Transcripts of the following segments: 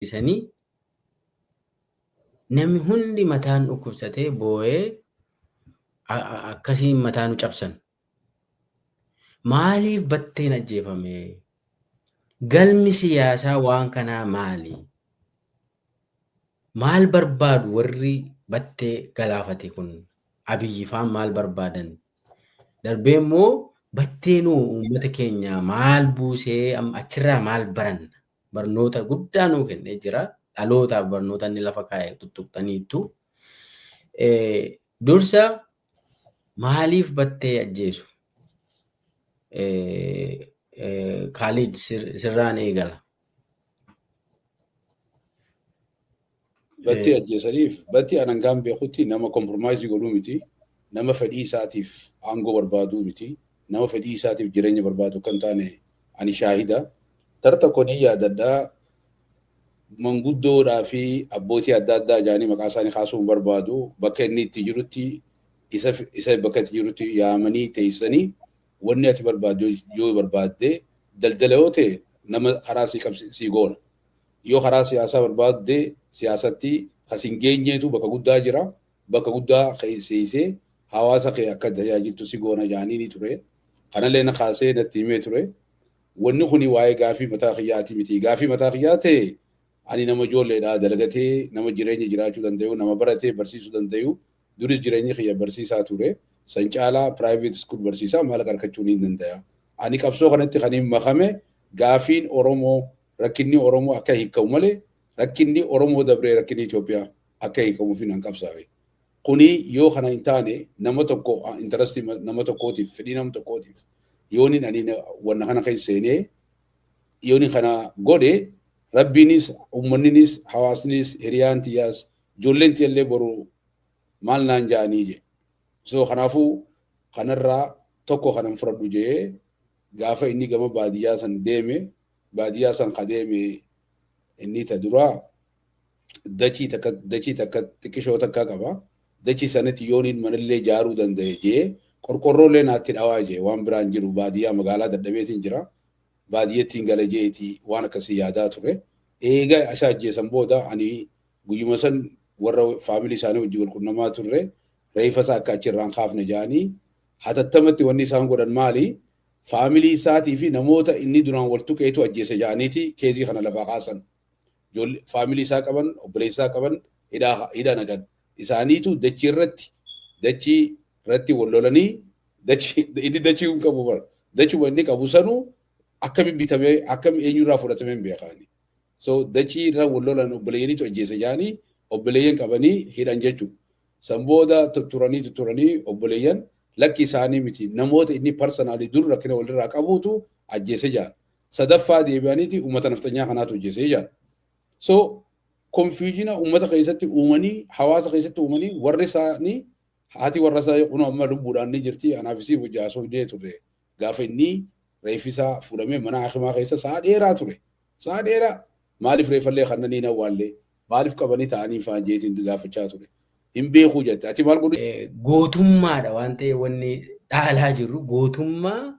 Ajjeesanii namni hundi mataan dhukkubsatee boo'ee akkasiin mataa nu cabsan. Maaliif Batteen ajjeefame? Galmi siyaasaa waan kanaa maali? Maal barbaadu warri Battee galaafate kun? Abiyyi faan maal barbaadan? Darbee immoo Batteenuu uummata keenya maal buusee, achirraa maal baranna? Barnoota guddaa nuu kennee jira. Dhalootaaf barnoota inni lafa kaa'e tuttuqxaniittu. Dursa maaliif Battee ajjeesu? Kaalid, sirraan eegala. Battee ajjeesaniif, Battee anangaan beekutti nama compromise godhuu miti. Nama fedhii isaatiif aangoo barbaaduu miti. Nama fedhii isaatiif jireenya barbaadu kan taane ani shaahida. Tara tokko ni yaadadhaa, manguddoodhaa fi abbootii adda addaa jaanii maqaa isaanii kaasuu hin barbaadu. Bakka inni itti jirutti, isa bakka itti jirutti yaamanii teessanii, wanni ati barbaaddu yoo barbaadde, daldala yoo ta'e nama karaa sii qabsi sii goona. Yoo karaa siyaasaa barbaadde, siyaasatti kas hin geenyeetu bakka guddaa jira. Bakka guddaa seesee hawaasa kee akka tajaajiltu si goona jaanii ni ture. Kanallee na kaasee natti himee ture. Wanni kuni waa'ee gaafii mataa kiyyaati miti. Gaafii mataa kiyyaa ta'e, ani nama ijoolleedhaa dalagatee nama jireenya jiraachuu danda'u, nama baratee barsiisuu danda'u, duris jireenyi kiyya barsiisaa ture. San caalaa private school barsiisaa maallaqa argachuu ni danda'a. Ani qabsoo kanatti kan hin makame gaafiin Oromoo, rakkinni Oromoo akka hiikamu malee, rakkinni Oromoo dabree rakkinni Itoophiyaa akka hiikamuuf hin qabsaa'e. Kuni yoo kana hin taane, nama tokko interestii nama tokkootiif, fedhii nama tokkootiif yooniin ani wanna kana keessa seenee yooni kana godhe, Rabbiinis, uummanninis, hawaasnis, hiriyaan tiyyaas, ijoolleen tiyyallee boru maal naan ja'anii je. So kanaafuu kanarraa tokko kanan fudhadhu jee gaafa inni gama baadiyyaa san deeme, baadiyyaa san ka deeme inni ta duraa dachii takka xiqqishoo takka qaba. Dachii sanatti yooniin manallee ijaaruu danda'e jee, qorqorroollee naatti dhawaa jee, waan biraan jiru, baadiyyaa magaalaa dadhabeetiin jira. Baadiyyattiin gala jeeti waan akkasii yaadaa ture. Eega isa ajjeesan booda ani guyyuma san warra family isaanii wajjin wal qunnamaa turre. Reeffa isaa akka achirraan kaafne jedhanii hatattamatti wanni isaan godhan maali? Family isaatii fi namoota inni duraan wal tuqeetu ajjeese jedhaniiti case kana lafaa kaasan. Family isaa qaban, obboleessa isaa qaban, hidhaa naqan. Isaaniitu dachii irratti wal lolanii, dachii inni dachii hin qabu bara. Dachuma inni qabu sanuu akkami bitamee, akkami eenyurraa fudhatamee hin beekani. So dachii irra wal lolan, obboleeyyaniitu ajjeese jedhanii obboleeyyan qabanii hidhan jechuudha. San booda tutturanii tutturanii, obboleeyyan lakki isaanii miti, namoota inni personally dur rakkina walirraa qabuutu ajjeese jedhan. Sadaffaa deebi'aniiti uummata naftanyaa kanaatu ajjeese jedhan. So confusion uummata keessatti uumanii, hawaasa keessatti uumanii, warri isaanii, haati warra isaa kun amma lubbuudhaan ni jirti. Anaafisii hojii hidhee ture. Gaafa inni reeffi isaa fuudhamee mana hakimaa keessa sa'a dheeraa ture. Sa'a dheeraa maaliif reeffallee kannanii awwaallee, maaliif qabanii ta'anii faan jeetiin gaafachaa ture. Hin beekuu jette. Ati maal godhu? Gootummaadha waan ta'eef, wanni dhaalaa jirru gootummaa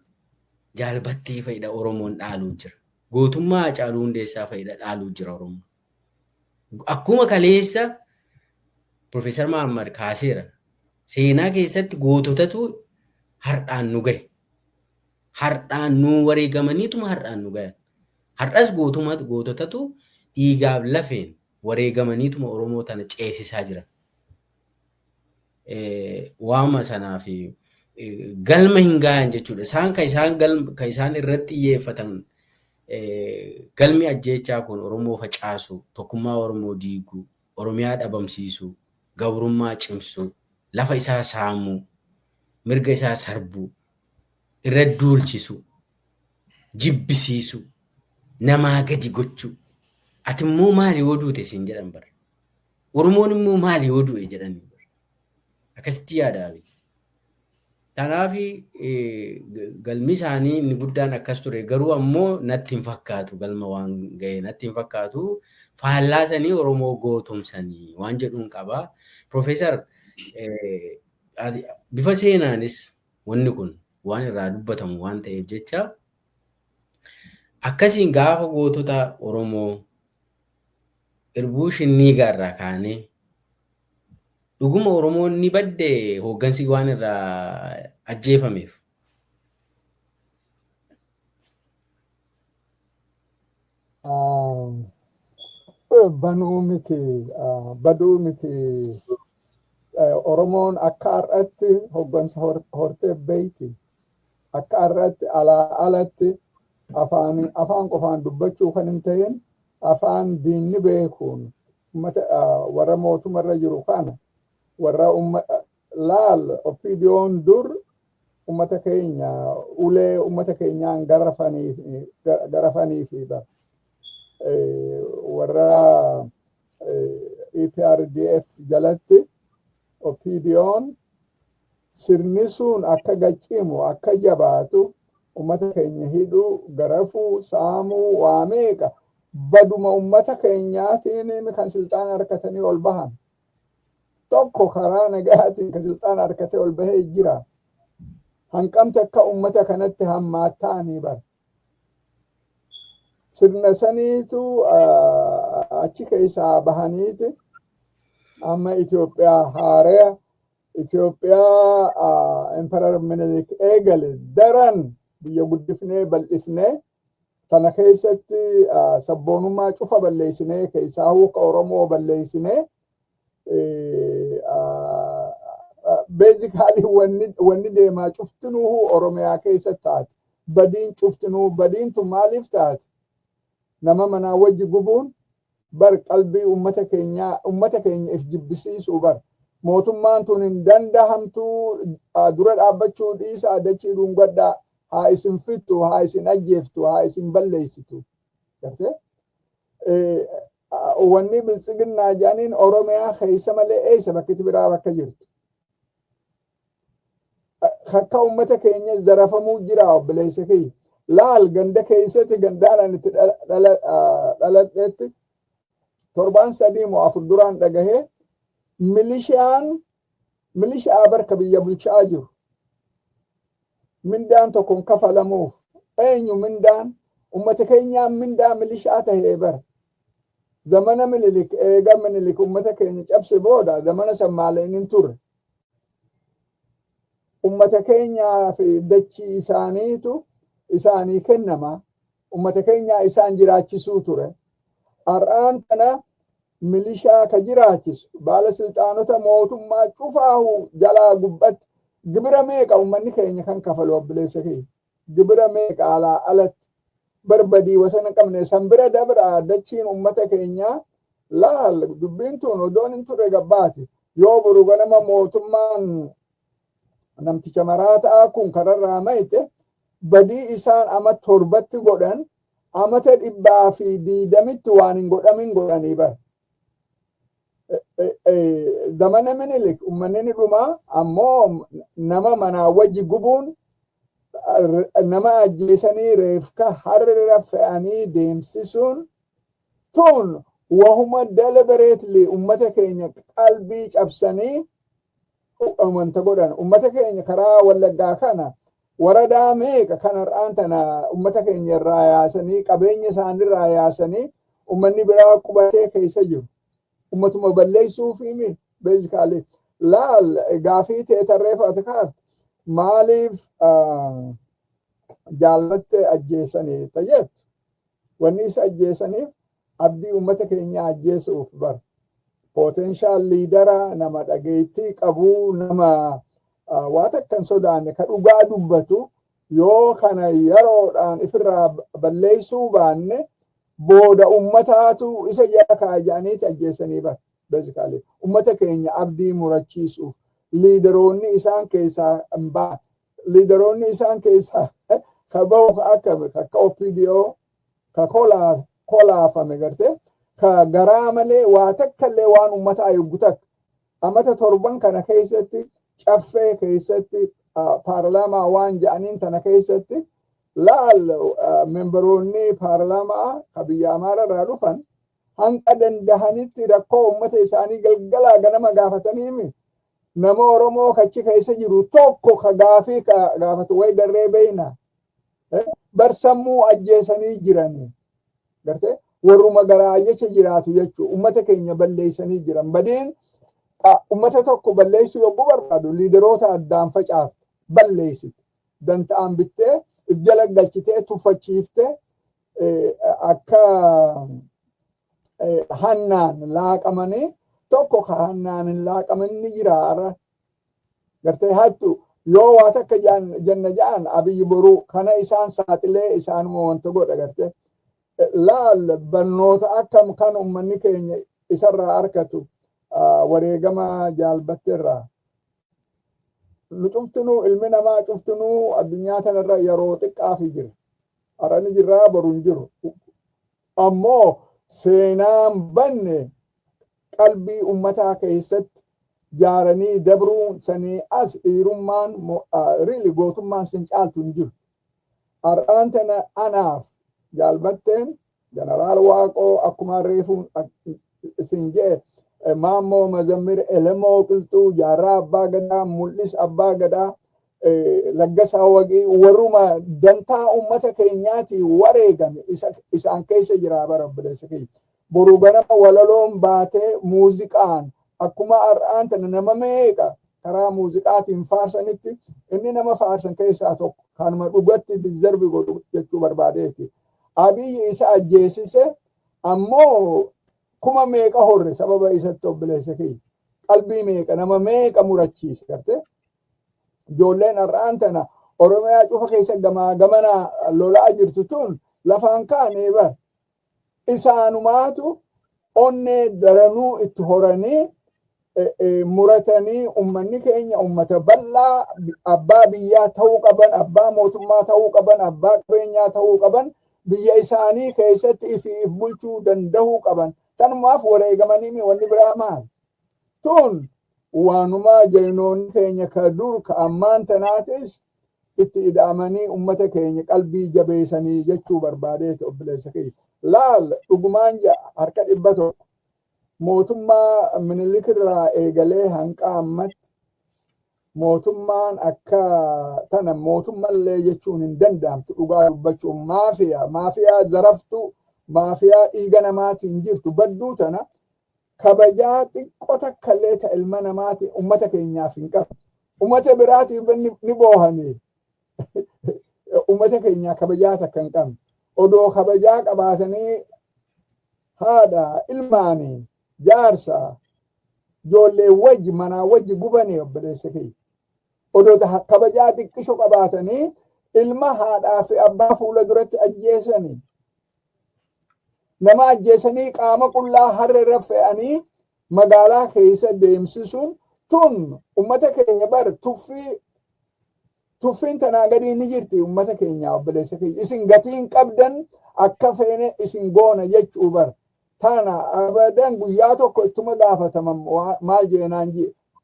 Jaal Battee fa'idha Oromoon dhaaluu jira. Gootummaa Hacaaluu Hundeessaa fa'idha dhaaluu jira Oromoon. Akkuma kaleessa Profeesar Mahammad kaaseera. Seenaa keessatti goototatu har'aan nu gahe. Har'aan nu wareegamaniituma har'aan nu gahan. Har'as goototatu dhiigaaf lafeen wareegamaniituma Oromoo tana ceesisaa jiran. Waama sanaa fi galma hin gahan jechuudha. Isaan kan isaan irratti xiyyeeffatan, galmi ajjeechaa kun Oromoo facaasu, tokkummaa Oromoo diiguu, Oromiyaa dhabamsiisuu, gabrummaa cimsuu, lafa isaa saamuu, mirga isaa sarbuu, irra duulchisuu, jibbisiisuu, namaa gadi gochuu. Ati immoo maali yoo duute siin jedhan bara. Oromoon immoo maali yoo du'e jedhan bara. Akkasitti yaada Abiy. Kanaaf galmi isaanii inni guddaan akkas ture. Garuu ammoo natti hin fakkaatu, galma waan gahe natti hin fakkaatu. Faallaa sanii Oromoo gootomsanii waan jedhuun qaba. Profeesar, bifa seenaanis wanni kun waan irraa dubbatamu waan ta'eef jecha, akkasiin gaafa gootota Oromoo Irbuu Shinniigaa irraa kaanee dhuguma Oromoon ni badde hooggansi waan irraa ajjeefameef? Banuu miti, baduu miti. Oromoon akka har'atti hooggansa hortee beeyti. Akka har'atti alaa alatti afaan qofaan dubbachuu kan hin ta'in, afaan diinni beekuun ummata warra mootummarra jiru kana warra laal OPDOn dur ummata keenya ulee ummata keenyaan garafanii fi bara warra EPRDF jalatti OPDOn sirni sun akka gaccimu, akka jabaatu, ummata keenya hidhuu, garafuu, saamuu, waa meeqa baduma ummata keenyaatiin kan silxaana harkatanii ol bahan. Tokko karaa nagaatiin kan silxaana harkatee ol bahee jira. Hanqamte akka ummata kanatti hammaattaanii bara. Sirna saniitu achi keessaa bahaniiti amma Itoophiyaa haaraya, Itoophiyaa Emperor Minilik eegale daran biyya guddifnee bal'ifnee, tana keessatti sabboonummaa cufa balleessinee, keessaa ka Oromoo balleessinee. Basically wanni deemaa cuftinuu Oromiyaa keessa taate. Badiin cuftinuu, badiin tun maaliif taate? Nama manaa wajji gubuun bar qalbii ummata keenyaa, ummata keenya if jibbisiisuu bar. Mootummaan tun hin dandahamtuu, dura dhaabbachuu dhiisaa, dachii dhungadhaa, haa isin fixxu, haa isin ajjeeftu, haa isin balleessitu. Gartee? Wanni Biltsiginnaa jedhaniin Oromiyaa keessa malee eessa bakki biraa bakka jirtu? Akka ummata keenya zarafamuu jira, obboleessa kiyya. Laal, ganda keessatti, gandaan ani itti dhaladhetti, torbaan 3 moo 4 duraan dhagahee, milishaan, milishaa barka biyya bulchaa jiru. Mindaan tokkoon kafalamuuf eenyu mindaan ummata keenyaan mindaa milishaa tahee bara. Zamana Minilik, eega Minilik ummata keenya cabse booda, zamana sammaaleen hin turre. Ummata keenyaa fi dachii isaaniitu isaanii kennama. Ummata keenyaa isaan jiraachisuu ture. Har'aan tana milishaa ka jiraachisu baala silxaanota mootummaa cufaahu jalaa gubbatti gibira meeqa ummanni keenya kan kafalu, obboleessa kiyya? Gibira meeqa alaa alatti barbadii wasana qabne san bira dabra. Dachiin ummata keenyaa, laal, dubbiin tun odoon hin turre gabbaati. Yoo boru ganama mootummaan namticha maraataa kun kararraa mayte, badii isaan ama 7tti godhan amata 120tti waan hin godhamin godhanii bara. Zamana Minilik uummanni ni dhumaa, ammoo nama manaa wajji gubuun, nama ajjeesanii reefka harra fe'anii deemsisuun tun wahuma deliberately ummata keenya qalbii cabsanii wanta godhan. Ummata keenya karaa Wallaggaa kana waradaa meeqa kan har'aan tana ummata keenya irraa yaasanii, qabeenya isaanirraa yaasanii, ummanni biraa qubatee keessa jiru. Ummatuma balleessuufimi basically. Laal, gaafii ta'e tarreeffate kaafte, maaliif jaallatte ajjeesanii tajettu? Wanni isa ajjeesaniif abdii ummata keenyaa ajjeesuuf bar. Potential leader, nama dhageettii qabuu, nama waa takka hin sodaanne, ka dhugaa dubbatu, yoo kana yeroodhaan ifirraa balleessuu baanne booda ummataatu isa jala kaajaniiti ajjeesanii bar. Basically ummata keenya abdii murachiisuuf leaderoonni isaan keessaa hin ba'an. Leaderoonni isaan keessaa ka bahu akka akka OPDO ka kolaafame, garte, ka garaa malee waa takka illee waan ummata ayuggu takka amata 7 kana keessatti Caffee keessatti, paarlaamaa waan jedhaniin tana keessatti, laal, memberoonni paarlaamaa ka biyya Amaara irraa dhufan hanqa dandahanitti rakkoo ummata isaanii galgalaa ganama gaafataniimi, nama Oromoo kachi keessa jiru tokko ka gaafii ka gaafatu way garree beeyna. Bar sammuu ajjeesanii jiranii. Gartee, Warruma garaa jecha jiraatu jechuudha. Ummata keenya balleessanii jiran. Badeen ummata tokko balleessuu yogguu barbaadu leaderoota addaan facaafte, balleessite. Danta'aan bittee if jala galchitee tuffachiiftee akka hannaan laaqamanii, tokko ka hannaan hin laaqamin ni jira har'a. Gartee hattu yoo waa takka janna ja'an, Abiyyi boruu kana isaan saaxilee isaanuma wanta godha gartee. Laal, barnoota akkam kan ummanni keenya isarraa argatu wareegama Jaalbatteerraa. Nu cuftinuu, ilmi namaa cuftinuu addunyaa tanarra yeroo xiqqaafi jira. Har'a ni jirraa, boru hin jiru. Ammoo seenaan banne qalbii ummataa keessatti jaaranii dabruun sanii as dhiirummaan, really gootummaan sin caaltu hin jiru. Har'aan tana anaaf Jaalbatteen, Jeneraal Waaqoo, akkuma reefuun isin jee, Maammoo Mazammir, Elemoo Qilxuu, Jaarraa Abbaa Gadaa, Mul'is Abbaa Gadaa, Laggasaa Waqii, warruma dantaa ummata keenyaati wareegame isaan keessa jira bara, obboleessa kiyya. Boru ganama walaloon baatee muuziqaan akkuma har'aan tana nama meeqa karaa muuziqaatiin faarsanitti, inni nama faarsan keessaa tokko kanuma dhugatti deserve godhu jechuu barbaadeeti. Abiyyi isa ajjeesise, ammoo kuma meeqa horre sababa isatti, obboleessa kiyya. Qalbii meeqa, nama meeqa murachiise gartee. Ijoolleen har'aan tana Oromiyaa cufa keessa gamaa gamana lolaa jirtu tun lafaan kaanee bar. Isaanumaatu onnee daranuu itti horanii muratanii ummanni keenya ummata bal'aa abbaa biyyaa ta'uu qaban, abbaa mootummaa ta'uu qaban, abbaa qabeenyaa ta'uu qaban, biyya isaanii keessatti ifiif bulchuu danda'uu qaban. Tanumaaf wareegamanii, wanni biraa maal? Tun waanuma jaynoonni keenya ka dur ka ammaan tanaatis itti ida'amanii ummata keenya qalbii jabeessanii jechuu barbaadeeti, obboleessa kiyya. Laal, dhugumaan harka 100 mootummaa Minilik irraa eegalee hanqa ammatti mootummaan akka tana mootummallee jechuun hin danda'amtu. Dhugaa dubbachuun maafiyaa, maafiyaa zaraftuu, maafiyaa dhiiga namaatiin jirtu badduu tana kabajaa xiqqoo takkallee ta ilma namaati ummata keenyaaf hin qabu. Ummata biraatiif ni boohanii, ummata keenyaa kabajaa takka hin qabne. Odoo kabajaa qabaatanii haadha, ilmaanii, jaarsa, ijoollee wajji manaa wajji gubanii, obboleessa kiyya. Odoo kabajaa xiqqisho qabaatanii ilma haadhaa fi abbaa fuula duratti ajjeesanii, nama ajjeesanii qaama qullaa harra irra fe'anii magaalaa keessa deemsisuun tun ummata keenya bar tuffii, tuffiin tanaa gadii ni jirti ummata keenya, obboleessa keenya. Isin gatiin qabdan, akka feene isin goona jechuu bar. Tana abadan guyyaa tokko ittuma gaafataman. Maal jeenaan,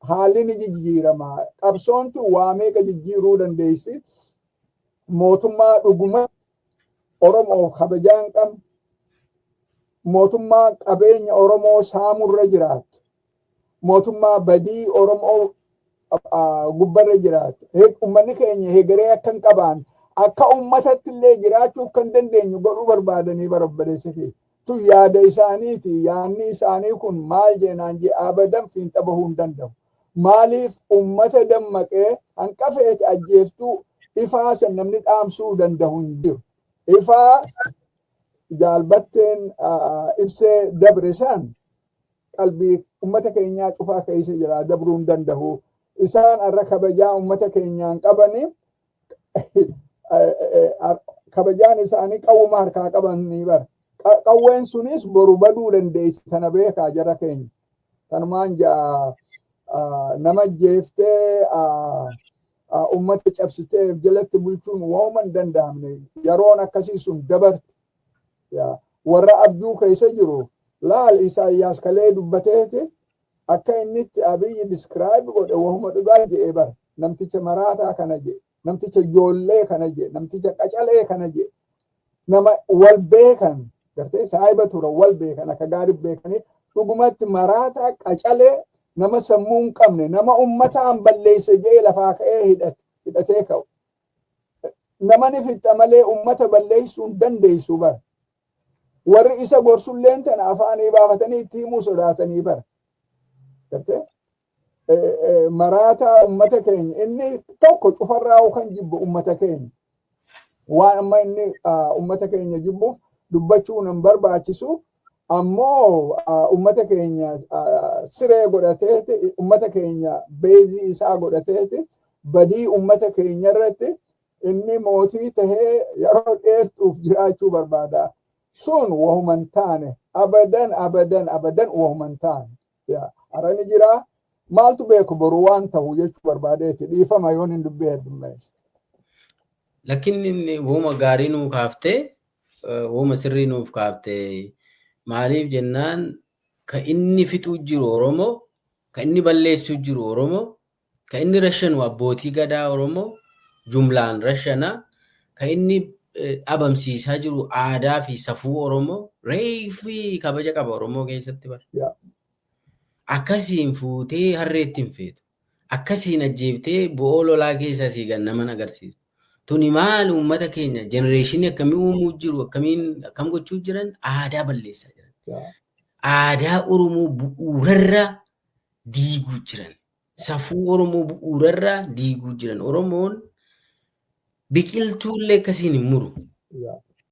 haalli ni jijjiirama. Qabsoontu waa meeqa jijjiiruu dandeessi. Mootummaa dhuguma Oromoof kabajaa hin qabne, mootummaa qabeenya Oromoo saamurra jiraattu, mootummaa badii Oromoo gubbarra jiraattu, uummanni keenya hegeree akka hin qabaan, akka uummatatti illee jiraachuu kan dandeenyu godhuu barbaadanii bara, obboleessa kee. Tun yaada isaaniiti. Yaadni isaanii kun maal jeenaan jee, abadan fiinxa bahuu hin danda'u. Maaliif, ummata dammaqee hanqa feete ajjeeftuu ifaa san namni dhaamsuu danda'u hin jiru. Ifaa Jaalbatteen ibsee dabre san qalbii ummata keenyaa cufaa keessa jira, dabruu hin danda'u. Isaan har'a kabajaa ummata keenyaan qabani, kabajaan isaanii qawwuma harkaa qaban ni bara. Qawween sunis boru baduu dandeessi, tana beekaa jara keenya. Kanumaan jaa, nama jeeftee ummata cabsitee jalatti bulchuun waanuma hin danda'amne, yeroon akkasii sun dabarte. Warra abjuu keessa jiru laal, Isaayyaas kalee dubbateeti akka inni itti Abiyyi describe godhe wahuma dhugaa jedhee bara. Namticha maraataa kana jedhe, namticha ijoollee kana jedhe, namticha qacalee kana jedhe. Nama wal beekan gartee saahiba tura, wal beekan, akka gaarii beekanii, dhugumatti maraataa, qacalee, nama sammuu hin qabne, nama ummataan balleesse jedhee lafaa ka'ee hidhatee ka'u. Nama ni fixxa malee ummata balleessuu hin dandeessu bara. Warri isa gorsulleen tana afaanii baafatanii itti himuu sodaatanii bara. Gartee? Maraataa ummata keenya inni tokko cufarraa kan jibbu ummata keenya. Waan amma inni ummata keenya jibbuuf dubbachuun hin barbaachisu. Ammoo ummata keenya siree godhateeti, ummata keenya base isaa godhateeti, badii ummata keenya irratti inni mootii tahee yeroo dheertuuf jiraachuu barbaada. Sun wahuma hin taane, abadan, abadan, abadan wahuma hin taane. Harani jiraa, maaltu beeku boru waan ta'u jechuu barbaadeeti. Dhiifama yoon hin dubbee heddummeesse. Lakkin inni wooma gaarii nuu kaaftee, wooma sirrii nuuf kaaftee. Maaliif jennaan, ka inni fixuu jiru Oromoo, ka inni balleessuu jiru Oromoo, ka inni rashanu abbootii gadaa Oromoo jumlaan rashana, ka inni dhabamsiisaa jiru aadaa fi safuu Oromoo. Reefi kabaja qaba Oromoo keessatti bara. Akkasiin fuutee harreetti hin feetu. Akkasiin ajjeeftee bo'oo lolaa keessa asii gad naman agarsiisu. Tuni maal uummata keenya generation akkamii uumuu jiru, akkamiin akkam gochuu jiran, aadaa balleessaa jiran. Aadaa Oromoo bu'uurarra diiguu jiran. Safuu Oromoo bu'uurarra diiguu jiran. Oromoon biqiltuullee akkasiin hin muru.